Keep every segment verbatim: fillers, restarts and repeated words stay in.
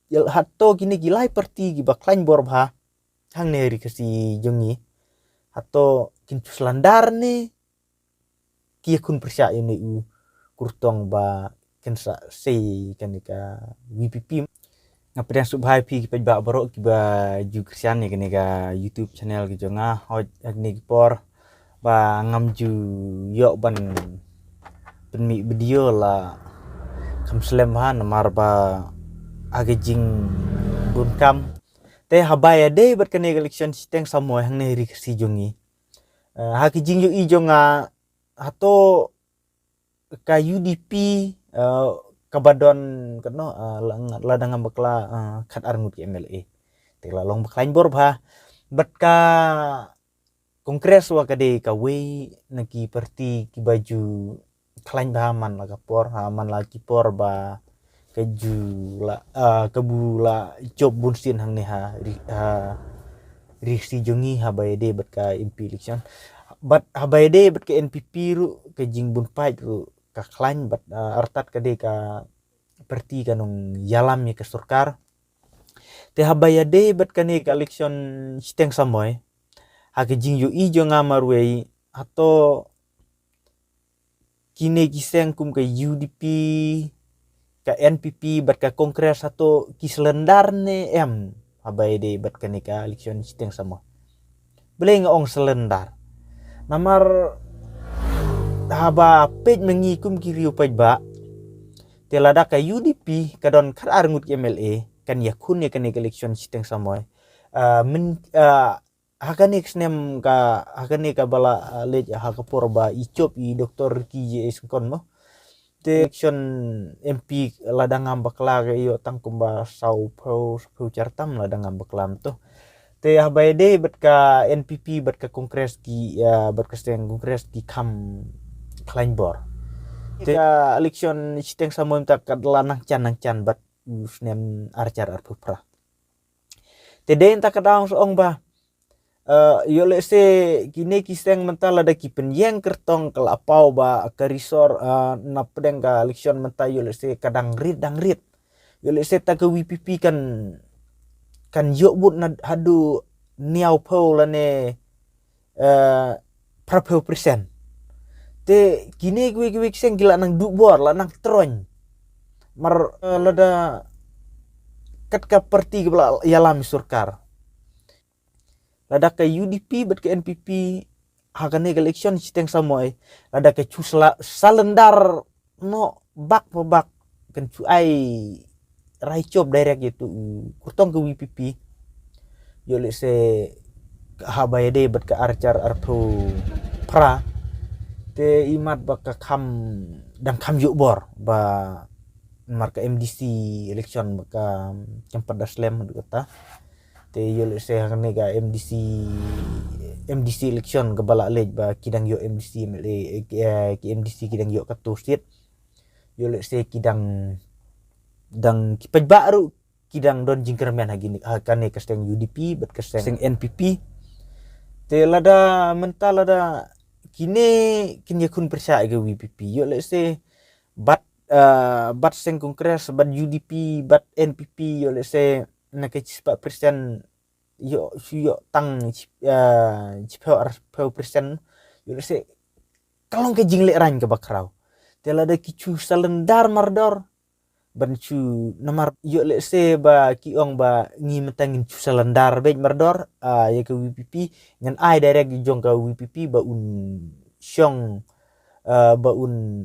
Hato kine ki lai parti kiba khlaiñ bor bha hangne ha ri Khasi jong ngi, hato kin shu slandar ne ki ïakhun pyrshah ïa une u kyrtong ba kin sa sei kane ka VPP. Nga pdiang sngewbha ïa phi ki paidbah baroh kiba ju kyrshan ïa kane ka YouTube channel ka jong nga. Hooid, ha kine ki por ba ngam ju ïoh ban pynmih video la kham slem bha namar ba ha ka jingbun kam. Te haba ïadei bad kane ka election shiteng samoi hangne ha ri Khasi jong ngi, eh, ha ka jingïohi jong nga, hato ka UDP, eh, kaba don katno, eh, la, lada ngam bakla, eh, khatar ngut ki MLA. Te la long ba khlaiñ bor bha. Bad ka Congress wa ka dei kawei na ki parti kiba ju khlaiñ bha man la ka por, ha man la ki por ba ka ju la, ah, ka bu la jop bun sien hangne ha ri, ha ri Khasi jong ngi haba ïadei bad ka MP election. Bad haba ïadei bad ka NPP ruh ka jingbun paid ruh ka khlaiñ bad, ah, artat ka dei ka parti ka nongïalam ïa ka sorkar. Te haba ïadei bad kane ka election shiteng samoi, ha ka jingïohi jong nga marwei, hato kine ki seng kum ka UDP, ka NPP bad ka Congress hato ki slandar ne em haba ïadei bad kane ka election shiteng samoi? Balei nga ong slandar? Namar haba peit ma ngi kum ki riew paidbah, te lada ka UDP ka don khatar ngut ki MLA kan ïakhun ïa kane ka election shiteng samoi. Ah, men, ah, ha kane ka snem ka, ha kane kaba la, ah, leit ha ka por ba i jop i Doktor Ricky J A Syngkon mo. Te election MP lada ngam bakla ka ïoh tang kumba saw phew, saw phew chartam lada ngam bakla mo to. Te haba ïadei bad ka NPP bad ka Congress ki, ah, bad ka seng Congress ki kham khlaiñ bor. Te ka election shiteng samoi mynta ka la nang jan nang jan bad u snem ar hajar arphew phra. Te dei mynta ka daw sa ong ba, eh, ïoh lehse kine ki seng mynta lada ki pynïeng kyrtong ka la paw ba ka resor, eh, na pdeng ka election mynta ïoh lehse ka dang rit dang rit. Ïoh lehse ta ka VPP kan, kan ïoh vote na haduh hynñiew phew lane, eh, phra phew percent. Te kine kiwei kiwei ki seng ki la nang duh bor, la nang troiñ. Mar, eh, lada kat ka parti kaba la ïalam sorkar. Lada ka UDP bad ka NPP ha kane ka election shiteng samoi, lada ka shu sla-, slandar noh bak pa bak, kan shu ai rai jop direct ïa uto u kyrtong ka VPP. Ïoh lehse haba ïadei bad ka ar hajar arphew phra, te imat ba ka kham, dang kham ïoh bor ba namar ka MDC election ba ka, kam pat da slem haduh katta. Te ïoh lehse ha kane ka MDC, MDC election kaba la leit ba ki dang ïoh MDC MLA, eh, ki, eh, ki MDC ki dang ïoh katto seat. Ïoh lehse ki dang, dang ki paidbah ruh ki dang don jingkyrmen ha kine, ha kane ka seng UDP bad ka seng NPP. Te lada mynta lada kine kin ïakhun pyrshah ïa ka VPP, ïoh lehse bad, eh, bad seng Congress, bad UDP, bad NPP, ïoh lehse na ka shispah percent ïoh, shu ïoh tang, eh, shiphew arphew percent, ïoh lehse ka long ka jinglehraiñ kaba khraw. Te lada ki shu slandar mardor, ban shu namar ïoh lehse ba ki ong ba ngi mynta ngin shu slandar beit mardor, ah, ïa ka VPP, ngan ai direct jong ka VPP ba un shong, ah, ba un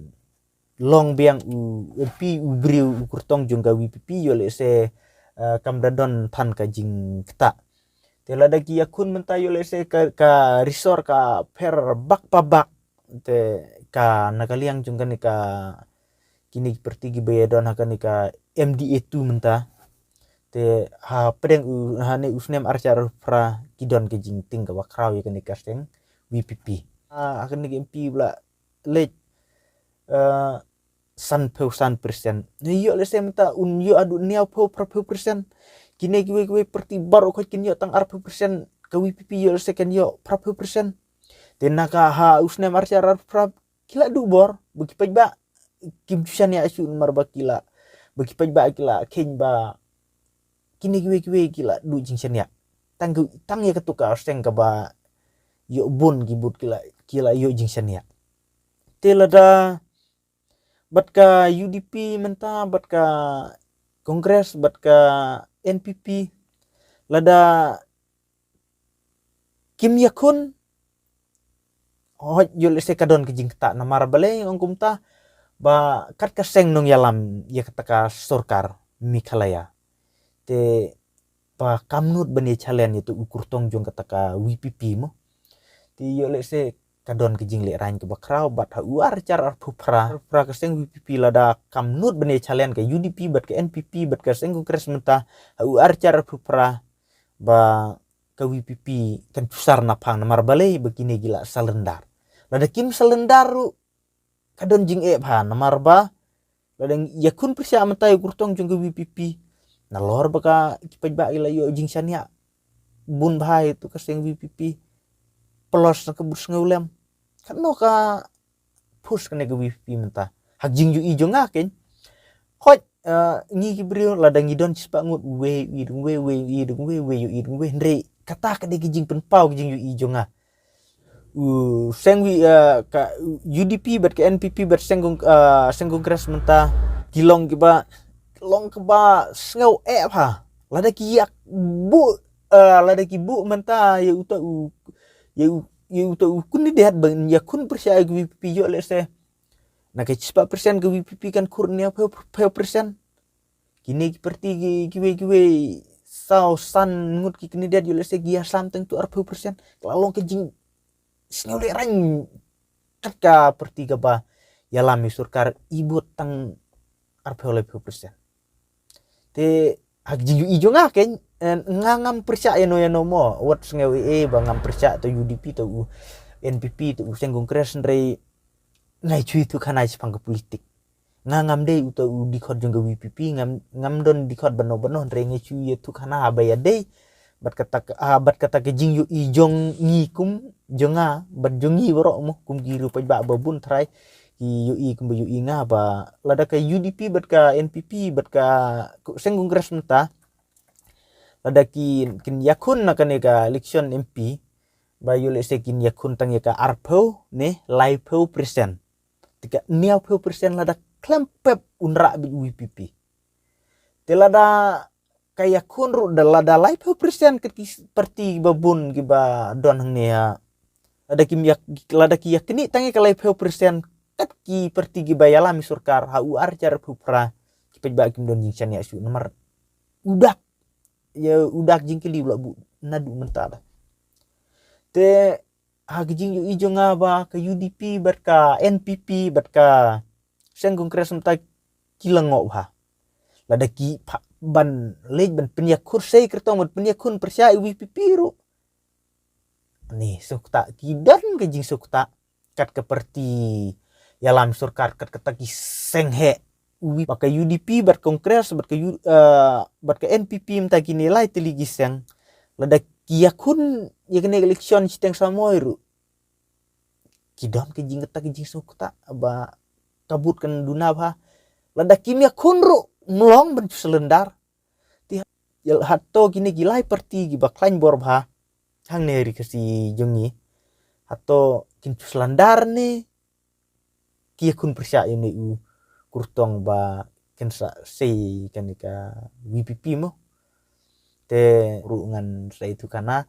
long biang u MP u briew u kyrtong jong ka VPP, ïoh lehse, ah, kam da don than ka jingktah. Te lada ki ïakhun mynta ïoh lehse ka, ka resor ka pher bak pa bak. Te ka na ka liang jong kane ka, kine ki parti kiba ïadon ha kane ka MDA two mynta. Te ha pdeng u, hane u snem ar hajar arphew phra ki don ka jingtieng kaba khraw ïa kane ka seng VPP. Ha, ha kane ka MP ba la leit, eh, sanphew san percent. Ïoh lehse mynta un ïoh haduh hynñiewphew phraphew percent. Kine kiwei kiwei parti baroh khoit kin ïoh tang arphew percent, ka VPP ïoh lehse kan ïoh phraphew percent. Te na ka ha u snem ar hajar arphew phra ki la duh bor, ba ki paidbah kim ju shaniah shuh namar ba ki la, ba ki paidbah ki la kheiñ ba kine kiwei kiwei ki la duh jingshaniah. Tang ki, tang ïa katu ka seng kaba ïoh bun ki vote ki la, ki la ïoh jingshaniah. Te lada bad ka U D P mynta, bad ka Congress, bad ka N P P, lada kim ïakhun, hooid, ïoh lehse ka don ka jingktah, namar balei ong kumta, ba kat ka seng nongïalam ïa kata ka sorkar Meghalaya. Te ba kam nud ban ïa challenge ïa utu u kyrtong jong kata ka V P P mo. Te ïoh lehse ka don ka jinglehrain kaba khraw, bad ha u ar hajar arphew phra, phra ka seng V P P, lada kam nud ban ïa challenge ka U D P bad ka N P P bad ka seng Congress mynta ha u ar hajar arphew phra, ba ka V P P kan pynshar naphang, namar balei, ba kine ki la surrender. Lada kim surrender ruh ka don jingeh bha, namar ba lada ïakhun pyrshah mynta ïa u kyrtong jong ka V P P, nalor ba ka, ki paidbah ki la ïoh jingshaniah bun bha ïa utu ka seng V P P, plus na ka vote sngewlem. Katno ka push kane ka V P P mynta ha ka jingïohi jong nga, keiñ. Hooid, eh, ngi ki briew lada ngi don shispah ngut, uwei u ïohi da uwei, uwei u ïohi da uwei, uwei u ïohi da uwei, hynrei kata ka dei ka jingpynpaw ka jingïohi jong nga. U seng wi, eh, ka U D P bad ka N P P bad seng Cong-, eh, seng Congress mynta ki long kiba, long kiba sngew eh bha. Lada ki ïakbuh, eh, lada ki buh mynta ïa uta u, ïa u, ïa uta u kandidat ban ïakhun pyrshah ïa ka V P P, ïoh lehse na ka shispah persen ka V P P kan khur hynñiewphew persen. Kine ki parti ki, kiwei kiwei saw san ngut ki kandidat, ïoh lehse ki ïasam tang utu arphew persen. Ka la long ka jingsngewlehrain kat ka parti kaba ïalam ïa u sorkar, i vote tang arphew laiphew persen. Te ha ka jingïohi jong nga, keiñ, eh, nga ngam pyrshah ïano ïano mo, wat sngew eh, eh, ba ngam pyrshah uta u U D P, uta u N P P, uta u seng Congress, hynrei nga shu ïathuhkhana shaphang ka politik. Nga ngam dei uta u dkhot jong ka V P P, ngam, ngam don dkhot bano bano, hynrei nga shu ïathuhkhana haba ïadei bad kata ka, ah, bad kata ka jingïohi jong ngi kum jong nga bad jong ngi baroh mo, kum ki riew paidbah ba bun tharai ki ïohi kumba ïohi nga, ba lada ka U D P bad ka N P P bad ka seng Congress mynta, lada ki, kin ïakhun na kane ka election M P, ba ïoh lehse kin ïakhun tang ïa ka arphew ne laiphew persen. Te ka hynñiewphew persen lada khlem pep un rah beit u V P P. Te lada ka ïakhun ruh da lada laiphew persen kat ki parti ba bun kiba don hangne ha. Lada kim ïa, lada ki ïaknieh tang ïa ka laiphew persen kat ki parti kiba ïalam ïa u sorkar ha u ar hajar arphew phra, ki paidbah kim don jingshaniah shuh namar u dak, ïa u dak jingkylli u la buh naduh mynta da. Te ha ka jingïohi jong nga ba ka U D P bad ka N P P bad ka seng Congress mynta ki la ngoh bha. Lada ki pha-, ban leit ban pynïakhun, sei kyrtong ban pynïakhun pyrshah ïa u V P P ruh, ni sngewthuh ki don ka jingsngewthuh kat ka parti ïalam sorkar, kat kata ki seng heh. Uwi ba ka U D P bad Congress bad ka U-, eh, bad ka N P P mynta, kine lai tylli ki seng, lada ki ïakhun ïa kane ka election shiteng samoi ruh, ki don ka jing, kata ka jingsngewthuh ba ka vote kan duna bha. Lada kim ïakhun ruh, ym long ban shu surrender. Te ha-, ïa hato kine ki lai parti kiba khlaiñ bor bha hangne ha ri Khasi jong ngi, hato kin shu surrender ne ki ïakhun pyrshah ïa une u kyrtong ba kin sa sei kane ka V P P mo? Te ruh ngan sa ïathuhkhana,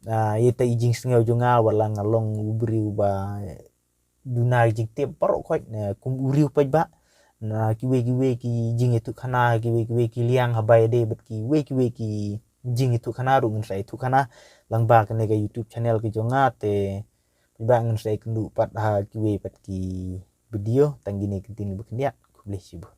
ah, ïa ita i jingsngew jong nga, wat la nga long u briew ba duna jingtip baroh khoit, eh, kum u riew paidbah. Na kiwei kiwei ki jingïathuhkhana, kiwei kiwei ki liang haba ïadei bad kiwei kiwei ki jingïathuhkhana ruh ngan sa ïathuhkhana lyngba kane ka YouTube channel ka jong nga. Te paidbah, ngan sa ïakynduh pat ha kiwei pat ki video. Tang kine ki ktien kiba khyndiat. Khublei shibun.